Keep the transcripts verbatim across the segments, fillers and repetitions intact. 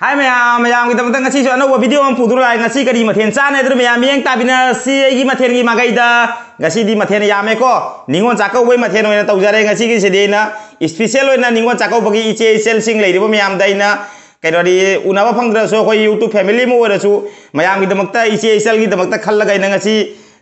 ꯍꯥꯏ ꯃꯌꯥꯝ, ꯃꯌꯥꯝꯒꯤꯗꯃꯛꯇ ꯉꯁꯤꯁꯨ ꯑꯅꯧꯕ ꯚꯤꯗꯤꯑꯣ ꯑꯃ ꯄꯨꯗꯨꯅ ꯂꯥꯛꯑꯦ꯫ ꯉꯁꯤ ꯀꯔꯤ ꯃꯊꯦꯜ ꯆꯥꯅꯤ ꯍꯥꯏꯗꯨꯅ ꯃꯌꯥꯝ ꯃꯤꯠꯌꯦꯡ ꯇꯥꯕꯤꯅꯔꯁꯤ꯫ ꯑꯩꯒꯤ ꯃꯊꯦꯜꯒꯤ ꯃꯥꯏꯀꯩꯗ ꯉꯁꯤꯗꯤ ꯃꯊꯦꯜ ꯌꯥꯝꯃꯦꯀꯣ꯫ ꯅꯤꯉꯣꯜ ꯆꯥꯛꯀꯧꯕꯒꯤ ꯃꯊꯦꯜ ꯑꯣꯏꯅ ꯇꯧꯖꯔꯦ ꯉꯁꯤꯒꯤꯁꯤꯗꯤ꯫ ꯑꯩꯅ ꯏꯁꯄꯤꯁꯦꯜ ꯑꯣꯏꯅ ꯅꯤꯉꯣꯜ ꯆꯥꯛꯀꯧꯕꯒꯤ ꯏꯆꯦ ꯏꯆꯜꯁꯤꯡ ꯂꯩꯔꯤꯕ ꯃꯌꯥꯝꯗ ꯑꯩꯅ ꯀꯩꯅꯣꯗꯤ ꯎꯅꯕ ꯐꯪꯗ꯭ꯔꯁꯨ ꯑꯩꯈꯣꯏ YouTube family ꯑꯃ ꯑꯣꯏꯔꯁꯨ ꯃꯌꯥꯝꯒꯤꯗꯃꯛꯇ, ꯏꯆꯦ ꯏꯆꯜꯒꯤꯗꯃꯛꯇ ꯈꯜꯂꯒ ꯑꯩꯅ ꯉꯁꯤ,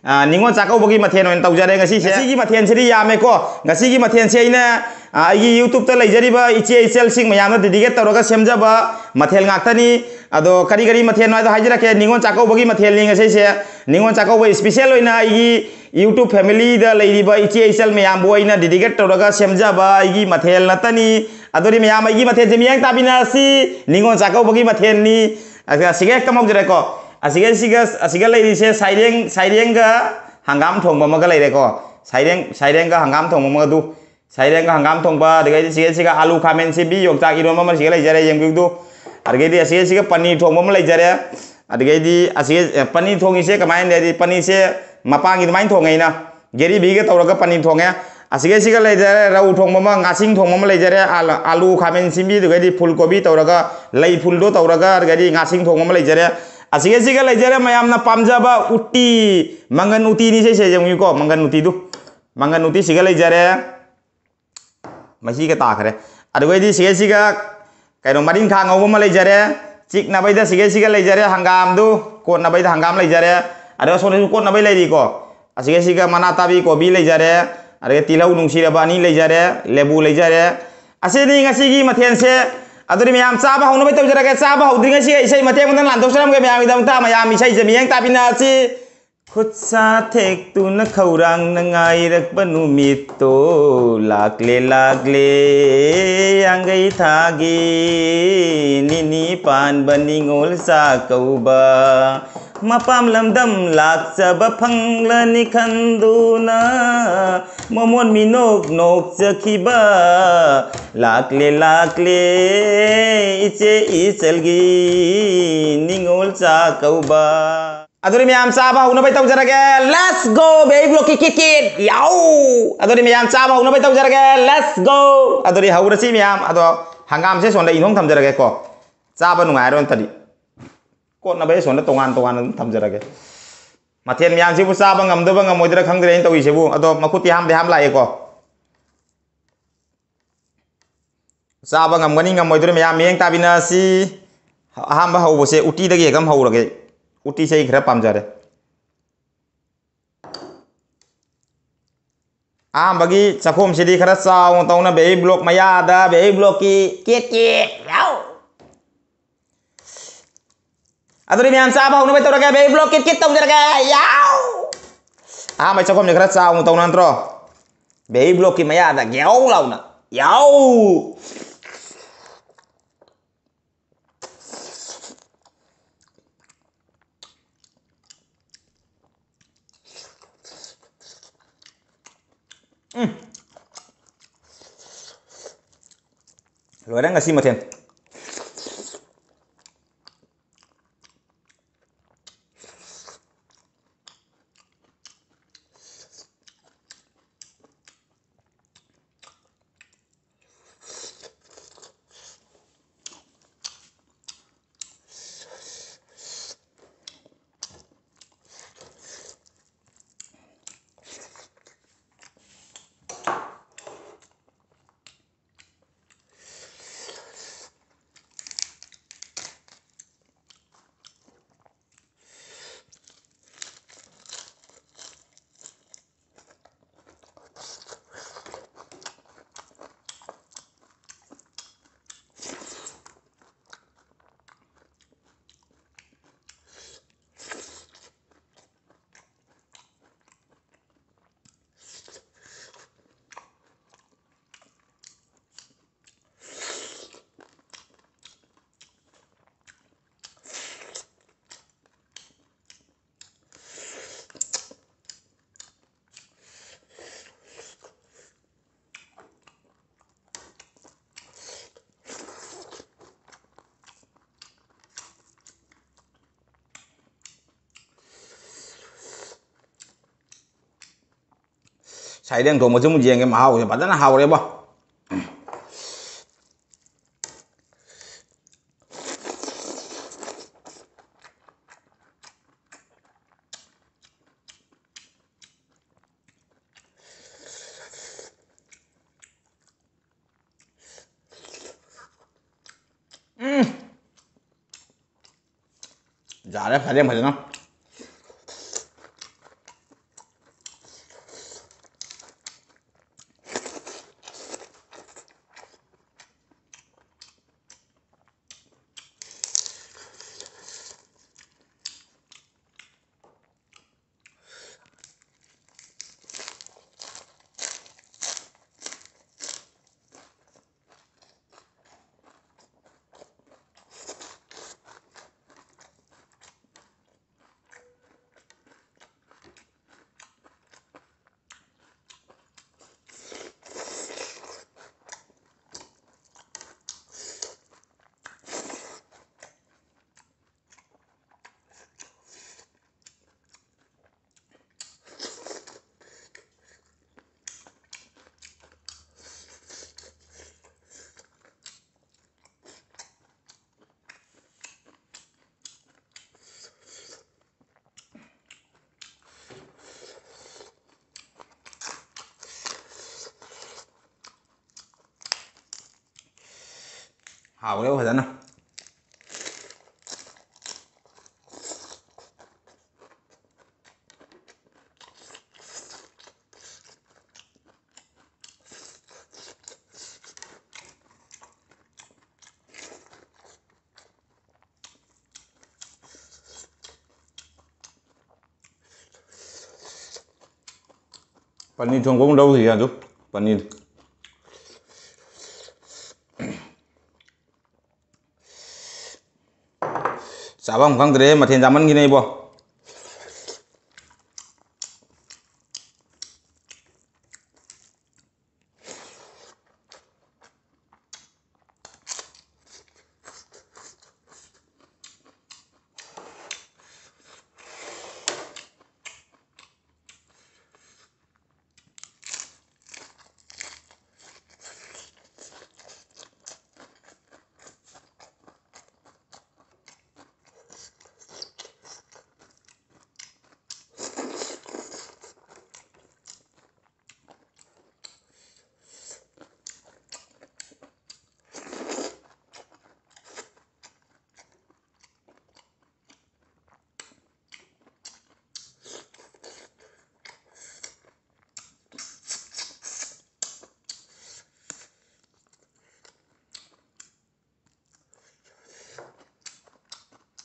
ꯑ, ꯅꯤꯉꯣꯜ ꯆꯥꯛꯀꯧꯕꯒꯤ ꯃꯊꯦꯜ ꯑꯣꯏꯅ ꯇꯧꯖꯔꯦ ꯉꯁꯤꯁꯦ꯫ ꯉꯁꯤꯒꯤ ꯃꯊꯦꯜꯁꯤꯗꯤ ꯌꯥꯝꯃꯦꯀꯣ꯫ ꯉꯁꯤꯒꯤ ꯃꯊꯦꯜꯁꯦ ꯑꯩꯅ, ꯑ, ꯑꯩꯒꯤ YouTubeꯇ ꯂꯩꯖꯔꯤꯕ ꯏꯆꯦ ꯏꯆꯜꯁꯤꯡ ꯃꯌꯥꯝꯅ dedicate ꯇꯧꯔꯒ ꯁꯦꯝꯖꯕ ꯃꯊꯦꯜ ꯉꯥꯛꯇꯅꯤ꯫ ꯑꯗꯣ ꯀꯔꯤ ꯀꯔꯤ ꯃꯊꯦꯜꯅꯣ ꯍꯥꯏꯗꯣ ꯍꯥꯏꯖꯔꯛꯀꯦ꯫ ꯅꯤꯉꯣꯜ ꯆꯥꯛꯀꯧꯕꯒꯤ ꯃꯊꯦꯜꯅꯤ ꯉꯁꯤꯁꯦ꯫ ꯅꯤꯉꯣꯜ ꯆꯥꯛꯀꯧꯕ ꯏꯁꯄꯤꯁꯦꯜ ꯑꯣꯏꯅ ꯑꯩꯒꯤ YouTube familyꯗ ꯂꯩꯔꯤꯕ ꯏꯆꯦ ꯏꯆꯜ ꯃꯌꯥꯝꯕꯨ ꯑꯩꯅ dedicate ꯇꯧꯔꯒ ꯁꯦꯝꯖꯕ ꯑꯩꯒꯤ ꯃꯊꯦꯜ ꯅꯠꯇꯅꯤ꯫ ꯑꯗꯨꯗꯤ ꯃꯌꯥꯝ ꯑꯩꯒꯤ ꯃꯊꯦꯜꯁꯦ ꯃꯤꯠꯌꯦꯡ ꯇꯥꯕꯤꯅꯔꯁꯤ꯫ ꯅꯤꯉꯣꯜ ꯆꯥꯛꯀꯧꯕꯒꯤ ꯃꯊꯦꯜꯅꯤ꯫ ꯑꯁꯤꯒ, ꯑꯁꯤꯒ ꯍꯦꯛꯇ ꯍꯧꯖꯔꯦꯀꯣ꯫ ꯑꯁꯤꯒ, ꯑꯁꯤꯒ, ꯑꯁꯤꯒ ꯂꯩꯔꯤꯁꯦ ꯁꯥꯏꯔꯦꯡ, ꯁꯥꯏꯔꯦꯡꯒ ꯍꯪꯒꯥꯝ ꯊꯣꯡꯕ ꯑꯃꯒ ꯂꯩꯔꯦꯀꯣ꯫ ꯁꯥꯏꯔꯦꯡ, ꯁꯥꯏꯔꯦꯡꯒ ꯍꯪꯒꯥꯝ ꯊꯣꯡꯕ ꯑꯃꯒ ꯑꯗꯨ꯫ ꯁꯥꯏꯔꯦꯡꯒ ꯍꯪꯒꯥꯝ ꯊꯣꯡꯕ, ꯑꯗꯨꯗꯒꯤꯗꯤ ꯁꯤꯒ, ꯁꯤꯒ ꯑꯥꯂꯨ ꯈꯥꯃꯦꯟ ꯁꯤꯟꯕꯤ ꯌꯣꯡꯆꯥꯛ ꯏꯔꯣꯟꯕ ꯑꯃ ꯁꯤꯒ ꯂꯩꯖꯔꯦ, ꯌꯦꯡꯕꯤꯌꯨ꯫ ꯑꯗꯨꯗꯒꯤꯗꯤ ꯑꯁꯤꯒ, ꯁꯤꯒ ꯄꯅꯤꯔ ꯊꯣꯡꯕ ꯑꯃ ꯂꯩꯖꯔꯦ꯫ ꯑꯗꯨꯗꯒꯤꯗꯤ ꯑꯁꯤꯒ, ꯑꯦ, ꯄꯅꯤꯔ ꯊꯣꯡꯉꯤꯁꯦ ꯀꯃꯥꯏꯅ ꯂꯩꯗꯤ, ꯄꯅꯤꯔꯁꯦ ꯃꯄꯥꯟꯒꯤ ꯑꯗꯨꯃꯥꯏꯅ ꯊꯣꯡꯉꯦ ꯑꯩꯅ꯫ ꯒꯦꯔꯤꯕꯤꯒ ꯇꯧꯔꯒ ꯄꯅꯤꯔ ꯊꯣꯡꯉꯦ꯫ ꯑꯁꯤꯒ, ꯁꯤꯒ ꯂꯩꯖꯔꯦ, ꯔꯧ ꯊꯣꯡꯕ ꯑꯃ, ꯉꯥꯁꯤꯡ ꯊꯣꯡꯕ ꯑꯃ ꯂꯩꯖꯔꯦ, ꯑꯥꯂ-, ꯑꯥꯂꯨ ꯈꯥꯃꯦꯟ ꯁꯤꯟꯕꯤ, ꯑꯗꯨꯗꯒꯤꯗꯤ ꯐꯨꯜ ꯀꯣꯕꯤ ꯇꯧꯔꯒ, ꯂꯩ ꯐꯨꯜꯗꯣ ꯇꯧꯔꯒ, ꯑꯗꯨꯗꯒꯤꯗꯤ ꯉꯥꯁꯤꯡ ꯊꯣꯡꯕ ꯑꯃ ꯂꯩꯖꯔꯦ꯫ ꯑꯁꯤꯒ, ꯁꯤꯒ ꯂꯩꯖꯔꯦ ꯃꯌꯥꯝꯅ ꯄꯥꯝꯖꯕ ꯎꯇꯤ, ꯃꯪꯒꯟ ꯎꯇꯤꯅꯤ ꯁꯤꯁꯦ, ꯌꯦꯡꯉꯨꯀꯣ, ꯃꯪꯒꯟ ꯎꯇꯤꯗꯨ꯫ ꯃꯪꯒꯟ ꯎꯇꯤ ꯁꯤꯒ ꯂꯩꯖꯔꯦ꯫ ꯃꯍꯤꯒ ꯇꯥꯈ꯭ꯔꯦ꯫ ꯑꯗꯨꯒꯩꯗꯤ ꯁꯤꯒꯩꯁꯤꯒ ꯀꯩꯅꯣ ꯃꯔꯤꯡꯈꯥ ꯉꯧꯕ ꯑꯃ ꯂꯩꯖꯔꯦ, ꯆꯤꯛꯅꯕꯩꯗ ꯁꯤꯒꯩꯁꯤꯒ ꯂꯩꯖꯔꯦ, ꯍꯪꯒꯥꯝꯗꯨ ꯀꯣꯠꯅꯕꯩꯗ ꯍꯪꯒꯥꯝ ꯂꯩꯖꯔꯦ, ꯑꯗꯨꯒ ꯁꯣꯝꯗꯁꯨ ꯀꯣꯠꯅꯕꯩ ꯂꯩꯔꯤꯀꯣ꯫ ꯑꯁꯤꯒꯩꯁꯤꯒ ꯃꯅꯥ ꯇꯥꯕꯤ ꯀꯣꯕꯤ ꯂꯩꯖꯔꯦ, ꯑꯗꯒꯤ ꯇꯤꯜꯍꯧ ꯅꯨꯡꯁꯤꯔꯕ ꯑꯅꯤ ꯂꯩꯖꯔꯦ, ꯂꯦꯕꯨ ꯂꯩꯖꯔꯦ꯫ ꯑꯁꯤꯅꯤ ꯉꯁꯤꯒꯤ ꯃꯊꯦꯜꯁꯦ꯫ ꯑꯗꯨꯗꯤ ꯃꯌꯥꯝ ꯆꯥꯕ ꯍꯧꯅꯕ ꯇꯧꯖꯔꯒꯦ꯫ ꯆꯥꯕ ꯍꯧꯗ꯭ꯔꯤꯉꯩꯁꯤꯒ ꯏꯁꯩ ꯃꯇꯦꯛ ꯑꯃꯇꯪ ꯂꯥꯟꯊꯣꯛꯆꯔꯝꯒꯦ ꯃꯌꯥꯝꯒꯤꯗꯃꯛꯇ꯫ ꯃꯌꯥꯝ ꯏꯁꯩꯁꯦ ꯃꯤꯠꯌꯦꯡ ꯇꯥꯕꯤꯅꯁꯤ꯫ ꯈꯨꯠ ꯁꯥ ꯊꯦꯛꯇꯨꯅ ꯈꯧꯔꯥꯡꯅ ꯉꯥꯏꯔꯛꯄ ꯅꯨꯃꯤꯠꯇꯣ ꯂꯥꯛꯂꯦ, ꯂꯥꯛꯂꯦ, ꯌꯥꯡꯒꯩ ꯊꯥꯒꯤ ꯅꯤꯅꯤ ꯄꯥꯟꯕ ꯅꯤꯉꯣꯜ ꯆꯥꯛꯀꯧꯕ꯫ ꯃꯄꯥꯝ ꯂꯝꯗꯝ ꯂꯥꯛꯆꯕ ꯐꯪꯂꯅꯤ ꯈꯟꯗꯨꯅ ꯃꯃꯣꯟ ꯃꯤꯅꯣꯛ ꯅꯣꯛꯆꯈꯤꯕ꯫ ꯂꯥꯛꯂꯦ, ꯂꯥꯛꯂꯦ, ꯏꯆꯦ ꯏꯆꯜꯒꯤ ꯅꯤꯉꯣꯜ ꯆꯥꯛꯀꯧꯕ꯫ ꯑꯗꯨꯗꯤ ꯃꯌꯥꯝ ꯆꯥꯕ ꯍꯧꯅꯕ ꯇꯧꯖꯔꯒꯦ꯫ Let's go, baby block, kick, kick, kick. ꯌꯥꯎ! ꯑꯗꯨꯗꯤ ꯃꯌꯥꯝ ꯆꯥꯕ ꯍꯧꯅꯕ ꯇꯧꯖꯔꯒꯦ꯫ Let's go. ꯑꯗꯨꯗꯤ ꯍꯧꯔꯁꯤ ꯃꯌꯥꯝ꯫ ꯑꯗꯣ ꯍꯪꯒꯥꯝꯁꯦ ꯁꯣꯝꯗ ꯏꯟꯊꯣꯡ ꯊꯝꯖꯔꯒꯦꯀꯣ꯫ ꯆꯥꯕ ꯅꯨꯡꯉꯥꯏꯔꯣꯏ ꯅꯠꯇ꯭ꯔꯗꯤ꯫ ꯀꯣꯠꯅꯕ ꯑꯩ ꯁꯣꯝꯗ ꯇꯣꯉꯥꯟ ꯇꯣꯉꯥꯟꯅ ꯑꯗꯨꯝ ꯊꯝꯖꯔꯒꯦ꯫ ꯃꯊꯦꯜ ꯃꯌꯥꯝꯁꯤꯕꯨ ꯆꯥꯕ ꯉꯝꯗꯕ ꯉꯝꯃꯣꯏꯗ꯭ꯔꯥ ꯈꯪꯗ꯭ꯔꯦ ꯑꯩꯅ ꯇꯧꯔꯤꯁꯤꯕꯨ꯫ ꯑꯗꯣ ꯃꯈꯨꯠꯇꯤ ꯍꯥꯝꯗꯤ ꯍꯥꯝ ꯂꯥꯛꯑꯦꯀꯣ꯫ ꯆꯥꯕ ꯉꯝꯒꯅꯤ ꯉꯝꯃꯣꯏꯗ꯭ꯔꯥ ꯃꯌꯥꯝ ꯃꯤꯠꯌꯦꯡ ꯇꯥꯕꯤꯅꯁꯤ꯫ ꯑꯍꯥꯟꯕ ꯍꯧꯕꯁꯦ ꯎꯇꯤꯗꯒꯤ ꯍꯦꯛꯇ ꯍꯧꯔꯒꯦ꯫ ꯎꯇꯤꯁꯦ ꯑꯩ ꯈꯔ ꯄꯥꯝꯖꯔꯦ꯫ ꯑꯍꯥꯟꯕꯒꯤ ꯆꯥꯛꯈꯣꯝꯁꯤꯗꯤ ꯈꯔ ꯆꯥꯎꯅ ꯇꯧꯅ ꯕꯦꯕꯤ ꯕ꯭ꯂꯣꯛ ꯃꯌꯥꯗ ꯕꯦꯕꯤ ꯕ꯭ꯂꯣꯛꯀꯤ ꯀꯦꯠ ꯀꯦꯠ ꯌꯥꯎ꯫ ꯑꯗꯨꯗꯤ ꯃꯌꯥꯝ ꯆꯥꯕ ꯍꯧꯅꯕ ꯇꯧꯔꯒꯦ, ꯕꯦꯕꯤ ꯕ꯭ꯂꯣꯛ ꯀꯤꯠ ꯀꯤꯠ ꯇꯧꯖꯔꯒꯦ꯫ ꯌꯥꯎ! ꯑꯍꯥꯟꯕ ꯆꯥꯛꯈꯨꯝꯁꯦ ꯈꯔ ꯆꯥꯎꯅ ꯇꯧꯅ ꯅꯠꯇ꯭ꯔꯣ? ꯕꯦꯕꯤ ꯕ꯭ꯂꯣꯛꯀꯤ ꯃꯌꯥꯗ ꯒ꯭ꯌꯥꯎ ꯂꯥꯎꯅ꯫ ꯌꯥꯎ! ꯎꯝ꯫ ꯂꯣꯏꯔꯦ ꯉꯁꯤ ꯃꯊꯦꯜ꯫ ꯁꯥꯏꯔꯦꯡ ꯊꯣꯡꯕꯁꯤ ꯑꯃꯨꯛ ꯌꯦꯡꯒꯦ, ꯃꯍꯥꯎꯁꯦ ꯐꯖꯅ ꯍꯥꯎꯔꯦꯕꯣ꯫ ꯎꯝ꯫ ꯌꯥꯔꯦ, ꯐꯔꯦ ꯐꯖꯅ꯫ ꯍꯥꯎꯔꯦꯕ ꯐꯖꯅ꯫ ꯄꯅꯤꯔ ꯊꯣꯡꯕ ꯑꯃꯨꯛ ꯂꯧꯈꯤꯒꯦ ꯑꯗꯨ꯫ ꯄꯅꯤꯔ꯫ ꯆꯥꯐꯝ ꯈꯪꯗ꯭ꯔꯦ, ꯃꯊꯦꯜ ꯆꯥꯃꯟꯈꯤꯅ ꯏꯕꯣ꯫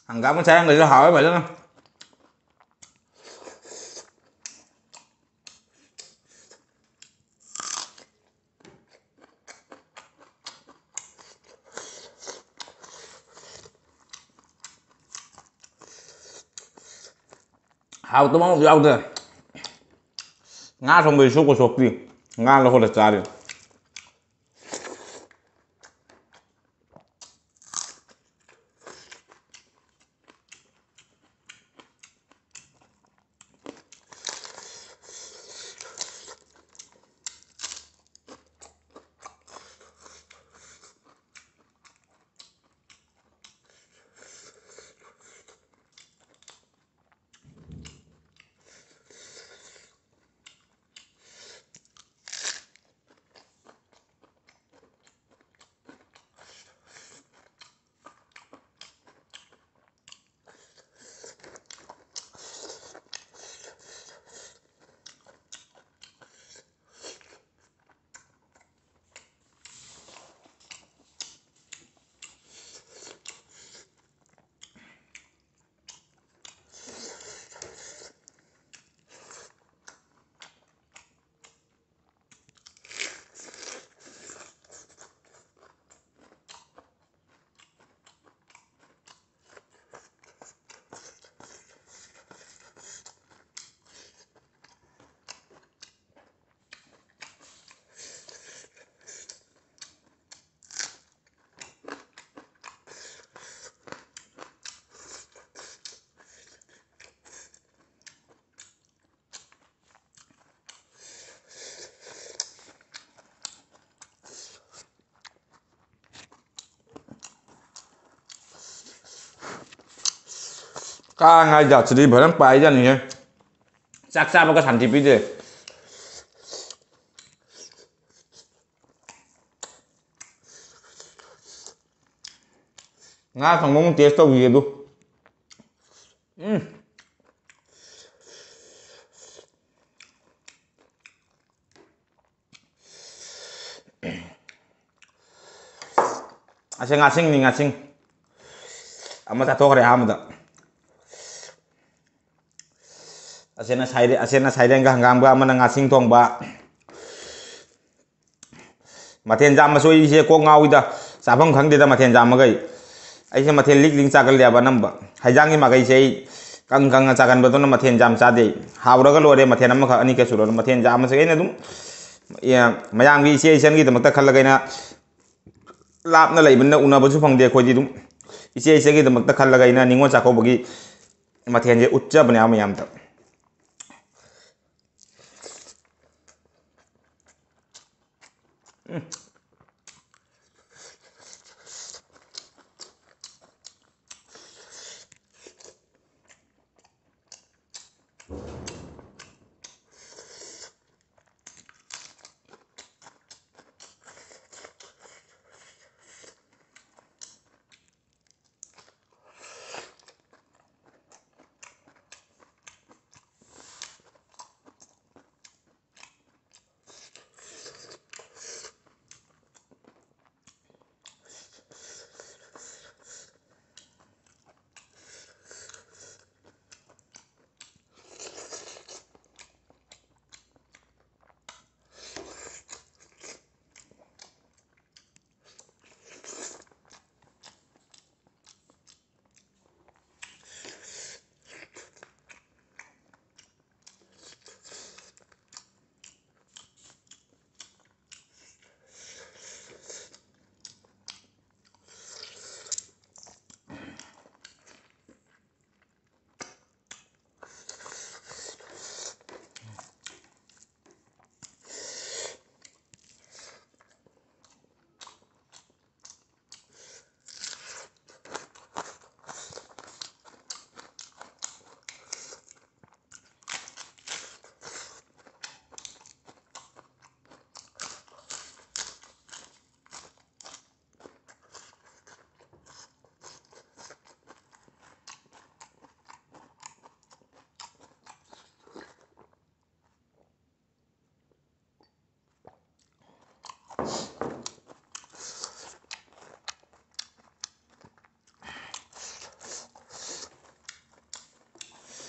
ꯍꯪꯒꯥꯝꯒ ꯆꯥꯔꯝꯒꯗ꯭ꯔꯥ? ꯍꯥꯎꯋꯦ ꯐꯖꯅ꯫ ꯍꯥꯎꯇꯕ ꯑꯃꯁꯨ ꯌꯥꯎꯗ꯭ꯔꯦ꯫ ꯉꯥ ꯊꯣꯡꯕꯗꯤ ꯁꯣꯛꯄ ꯁꯣꯛꯇ꯭ꯔꯤ꯫ ꯉꯥ ꯂꯧꯍꯜꯂ ꯆꯥꯔꯤ꯫ ꯀꯥꯡ ꯍꯥꯏ ꯖꯥꯠꯁꯤꯗꯤ ꯐꯖꯅ ꯄꯥꯏꯖꯥꯠꯅꯤꯍꯦ꯫ ꯆꯥꯛ ꯆꯥꯕꯒ ꯁꯥꯟꯇꯤ ꯄꯤꯗꯦ꯫ ꯉꯥ ꯊꯣꯡꯕ ꯑꯃꯨꯛ taste ꯇꯧꯈꯤꯒꯦ ꯑꯗꯨ꯫ ꯎꯝ꯫ ꯑꯁꯤ ꯉꯥꯁꯤꯡꯅꯤ, ꯉꯥꯁꯤꯡ꯫ ꯑꯃ ꯆꯥꯊꯣꯛꯈ꯭ꯔꯦ ꯑꯍꯥꯟꯕꯗ꯫ ꯑꯁꯤꯅ ꯁꯥꯏꯔꯦ-, ꯑꯁꯤꯅ ꯁꯥꯏꯔꯦꯟꯒ ꯍꯪꯒꯥꯝꯒ, ꯑꯃꯅ ꯉꯥꯁꯤꯡ ꯊꯣꯡꯕ꯫ ꯃꯊꯦꯜ ꯌꯥꯝꯕꯁꯨ ꯑꯩꯁꯦ ꯀꯣꯛ ꯉꯥꯎꯏꯗ, ꯆꯥꯐꯝ ꯈꯪꯗꯦꯗ ꯃꯊꯦꯜ ꯌꯥꯝꯕꯈꯩ꯫ ꯑꯩꯁꯦ ꯃꯊꯦꯜ ꯂꯤꯛ ꯂꯤꯡ ꯆꯥꯒꯜꯂꯦꯕ ꯑꯅꯝꯕ꯫ ꯍꯩꯖꯥꯡꯒꯤ ꯃꯈꯩꯁꯦ ꯑꯩ ꯀꯪ ꯀꯪꯅ ꯆꯥꯒꯟꯕꯗꯨꯅ ꯃꯊꯦꯜ ꯌꯥꯝ ꯆꯥꯗꯦ꯫ ꯍꯥꯎꯔꯒ ꯂꯣꯏꯔꯦ, ꯃꯊꯦꯜ ꯑꯃꯈꯛ ꯑꯅꯤꯈꯛ ꯁꯨꯔꯒ꯫ ꯃꯊꯦꯜ ꯌꯥꯝꯕꯁꯦ ꯑꯩꯅ ꯑꯗꯨꯝ, ꯑꯦ, ꯃꯌꯥꯝꯒꯤ ꯏꯆꯦ ꯏꯆꯟꯒꯤꯗꯃꯛꯇ ꯈꯜꯂꯒ ꯑꯩꯅ, ꯂꯥꯞꯅ ꯂꯩꯕꯅꯤꯅ ꯎꯅꯕꯁꯨ ꯐꯪꯗꯦ ꯑꯩꯈꯣꯏꯗꯤ꯫ ꯑꯗꯨꯝ ꯏꯆꯦ ꯏꯆꯟꯒꯤꯗꯃꯛꯇ ꯈꯜꯂꯒ ꯑꯩꯅ ꯅꯤꯉꯣꯜ ꯆꯥꯛꯀꯧꯕꯒꯤ ꯃꯊꯦꯜꯁꯦ ꯎꯠꯆꯕꯅꯦ ꯃꯌꯥꯝꯗ꯫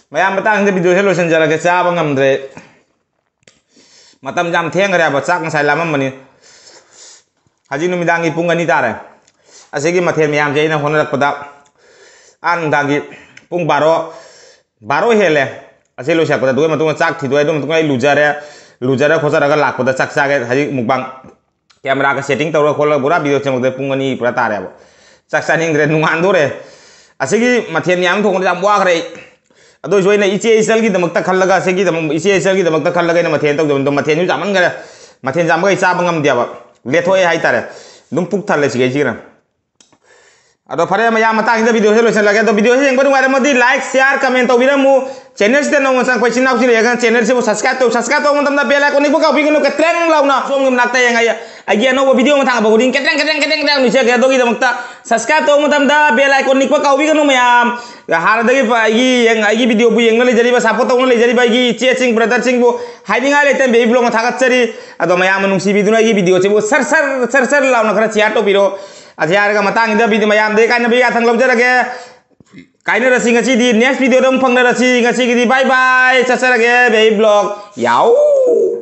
ꯃꯌꯥꯝ, ꯃꯇꯥꯡꯁꯤꯗ ꯚꯤꯗꯤꯑꯣꯁꯦ ꯂꯣꯏꯁꯤꯟꯖꯔꯒꯦ꯫ ꯆꯥꯕ ꯉꯝꯗ꯭ꯔꯦ꯫ ꯃꯇꯝ ꯌꯥꯝ ꯊꯦꯡꯈ꯭ꯔꯦ ꯍꯥꯏꯕ꯫ ꯆꯥꯛ ꯉꯁꯥꯏ ꯂꯥꯝꯃꯝꯕꯅꯤ꯫ ꯍꯧꯖꯤꯛ ꯅꯨꯃꯤꯗꯥꯡꯒꯤ ꯄꯨꯡ ꯑꯅꯤ ꯇꯥꯔꯦ꯫ ꯑꯁꯤꯒꯤ ꯃꯊꯦꯜ ꯃꯌꯥꯝꯁꯦ ꯑꯩꯅ ꯍꯣꯠꯅꯔꯛꯄꯗ ꯑꯥ ꯅꯨꯡꯗꯥꯡꯒꯤ ꯄꯨꯡ ꯕꯥꯔꯣ, ꯕꯥꯔꯣ ꯍꯦꯜꯂꯦ꯫ ꯑꯁꯤ ꯂꯣꯏꯁꯤꯜꯂꯛꯄꯗ, ꯑꯗꯨꯒꯤ ꯃꯇꯨꯡꯗ ꯆꯥꯛ ꯊꯤꯗꯣꯛꯑꯦ, ꯑꯗꯨꯒꯤ ꯃꯇꯨꯡꯗ ꯑꯩ ꯂꯨꯖꯔꯦ꯫ ꯂꯨꯖꯔ ꯈꯣꯠꯆꯔꯒ ꯂꯥꯛꯄꯗ ꯆꯥꯛ ꯆꯥꯒꯦ꯫ ꯍꯧꯖꯤꯛ ꯃꯨꯛꯕꯥꯡ ꯀꯦꯃꯦꯔꯥꯒ ꯁꯦꯠꯇꯤꯡ ꯇꯧꯔꯒ ꯈꯣꯠꯂꯒ ꯄꯨꯔꯥ ꯚꯤꯗꯤꯑꯣ ꯁꯦꯝꯃꯛꯄꯗ ꯄꯨꯡ ꯑꯅꯤ ꯄꯨꯔꯥ ꯇꯥꯔꯦꯕ꯫ ꯆꯥꯛ ꯆꯥꯅꯤꯡꯗ꯭ꯔꯦ, ꯅꯣꯡꯉꯥꯟꯗꯣꯔꯦ꯫ ꯑꯁꯤꯒꯤ ꯃꯊꯦꯜ ꯃꯌꯥꯝ ꯊꯣꯡꯕꯗ ꯌꯥꯝ ꯋꯥꯈ꯭ꯔꯦ ꯑꯩ꯫ ꯑꯗꯨ ꯑꯣꯏꯁꯨ ꯑꯩꯅ ꯏꯆꯦ ꯏꯆꯜꯒꯤꯗꯃꯛꯇ ꯈꯜꯂꯒ, ꯑꯁꯤꯒꯤꯗꯃꯛ, ꯏꯆꯦ ꯏꯆꯜꯒꯤꯗꯃꯛꯇ ꯈꯜꯂꯒ ꯑꯩꯅ ꯃꯊꯦꯜ ꯇꯧꯖꯕꯅꯤ꯫ ꯑꯗꯣ ꯃꯊꯦꯜꯁꯨ ꯌꯥꯝꯃꯟꯈꯔꯦ꯫ ꯃꯊꯦꯜ ꯌꯥꯝꯕꯈꯩ ꯆꯥꯕ ꯉꯝꯗꯦꯕ꯫ ꯂꯦꯊꯣꯛꯑꯦ ꯍꯥꯏꯇꯥꯔꯦ꯫ ꯑꯗꯨꯝ ꯄꯨꯛ ꯊꯜꯂꯦ ꯁꯤꯈꯩꯁꯤꯒꯤꯅ꯫ ꯑꯗꯣ ꯐꯔꯦ ꯃꯌꯥꯝ, ꯃꯇꯥꯡꯁꯤꯗ ꯚꯤꯗꯤꯑꯣꯁꯦ ꯂꯣꯏꯁꯤꯜꯂꯒꯦ꯫ ꯑꯗꯣ ꯚꯤꯗꯤꯑꯣꯁꯦ ꯌꯦꯡꯕ ꯅꯨꯡꯉꯥꯏꯔꯝꯃꯗꯤ like, share, comment ꯇꯧꯕꯤꯔꯝꯃꯨ꯫ ꯆꯦꯅꯦꯜꯁꯤꯗ ꯅꯧꯅ ꯆꯪꯉꯛꯄ ꯏꯆꯤꯟ ꯏꯅꯥꯎꯁꯤꯡ ꯂꯩꯔꯒꯅ ꯆꯦꯅꯦꯜꯁꯤꯕꯨ subscribe ꯇꯧ꯫ Subscribe ꯇꯧꯕ ꯃꯇꯝꯗ bell icon ꯅꯤꯛꯄ ꯀꯥꯎꯕꯤꯒꯅꯨ꯫ ꯀꯇ꯭ꯔꯦꯡ ꯂꯥꯎꯅ ꯁꯣꯝꯒꯤ ꯃꯅꯥꯛꯇ ꯌꯦꯡꯉ ꯑꯩꯒꯤ ꯑꯅꯧꯕ ꯚꯤꯗꯤꯑꯣ ꯑꯃ ꯊꯥꯡꯕ ꯈꯨꯗꯤꯡ ꯀꯇ꯭ꯔꯦꯡ, ꯀꯇ꯭ꯔꯦꯡ, ꯀꯇ꯭ꯔꯦꯡ, ꯀꯇ꯭ꯔꯦꯡ ꯅꯤꯛꯆꯒꯦ꯫ ꯑꯗꯨꯒꯤꯗꯃꯛꯇ subscribe ꯇꯧꯕ ꯃꯇꯝꯗ bell icon ꯅꯤꯛꯄ ꯀꯥꯎꯕꯤꯒꯅꯨ ꯃꯌꯥꯝ꯫ ꯍꯥꯟꯅꯗꯒꯤ ꯐ-, ꯑꯩꯒꯤ ꯌꯦꯡ-, ꯑꯩꯒꯤ ꯚꯤꯗꯤꯑꯣꯕꯨ ꯌꯦꯡꯅ ꯂꯩꯖꯔꯤꯕ, support ꯇꯧꯅ ꯂꯩꯖꯔꯤꯕ ꯑꯩꯒꯤ ꯏꯆꯦꯁꯤꯡ, brotherꯁꯤꯡꯕꯨ ꯍꯥꯏꯅꯤꯡꯉꯥꯏ ꯂꯩꯇꯅ baby vlogꯅ ꯊꯥꯒꯠꯆꯔꯤ꯫ ꯑꯗꯣ ꯃꯌꯥꯝꯅ ꯅꯨꯡꯁꯤꯕꯤꯗꯨꯅ ꯑꯩꯒꯤ ꯚꯤꯗꯤꯑꯣꯁꯤꯕꯨ ꯁꯔ ꯁꯔ, ꯁꯔ ꯁꯔ ꯂꯥꯎꯅ ꯈꯔ share ꯇꯧꯕꯤꯔꯣ꯫ ꯑꯁꯤ ꯍꯥꯏꯔꯒ ꯃꯇꯥꯡꯁꯤꯗ ꯚꯤꯗꯤꯑꯣ ꯃꯌꯥꯝꯗꯒꯤ ꯀꯥꯏꯅꯕ ꯌꯥꯊꯪ ꯂꯧꯖꯔꯒꯦ꯫ ꯀꯥꯏꯅꯔꯁꯤ ꯉꯁꯤꯗꯤ, next ꯚꯤꯗꯤꯑꯣꯗ ꯑꯃꯨꯛ ꯐꯪꯅꯔꯁꯤ꯫ ꯉꯁꯤꯒꯤꯗꯤ bye bye, ꯆꯠꯆꯔꯒꯦ baby vlog꯫ ꯌꯥꯎ!